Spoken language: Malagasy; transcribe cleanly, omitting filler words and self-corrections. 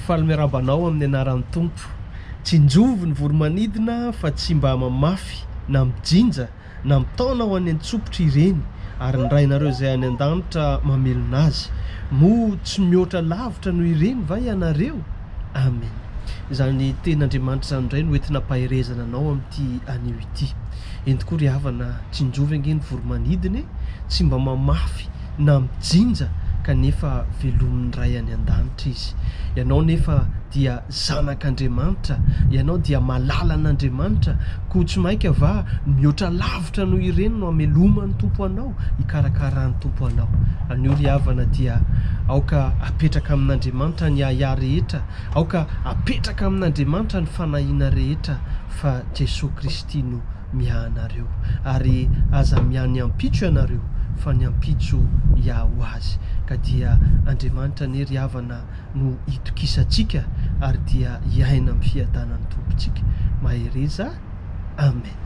Faly miarahaba anao amin'ny anaran'ny Tompo. Tsinjovy ny voro-manidina fa tsy mba mamafy na mijinja na mitaona ho any an-tsopitra ireny, ary ny Rainareo izay any an-danitra mamelona azy. Moa tsy mihoatra lavitra noho ireny va ianareo? Amen. Izany tenin'Andriamanitra izany indray no entina ampaherezana anao amin'ity anio ity. Eny tokoa ry havana, tsinjovy ange ny voro-manidina e! Tsy mba mamafy na mijinja kanefa velomin'ny Ray any an-danitra izy. Ianao nefa dia zanak'Andriamanitra, ianao dia malalan'Andriamanitra, koa tsy mainka va mihoatra lavitra noho ireny no hameloman'ny Tompo anao, hikarakaran'ny Tompo anao. Anio ry havana dia aoka apetraka amin'Andriamanitra ny ahiahy rehetra, aoka apetraka amin'Andriamanitra ny fanahiana rehetra fa Jesoa Kristy no miahy anareo. Ary aza miahy ny ampitso ianareo fa ny ampitso hiahy ho azy. Ka dia Andriamanitra anie ry havana no itokisantsika ary dia hiaina amin'ny fiadanan'ny Tompontsika. Mahereza. Amen.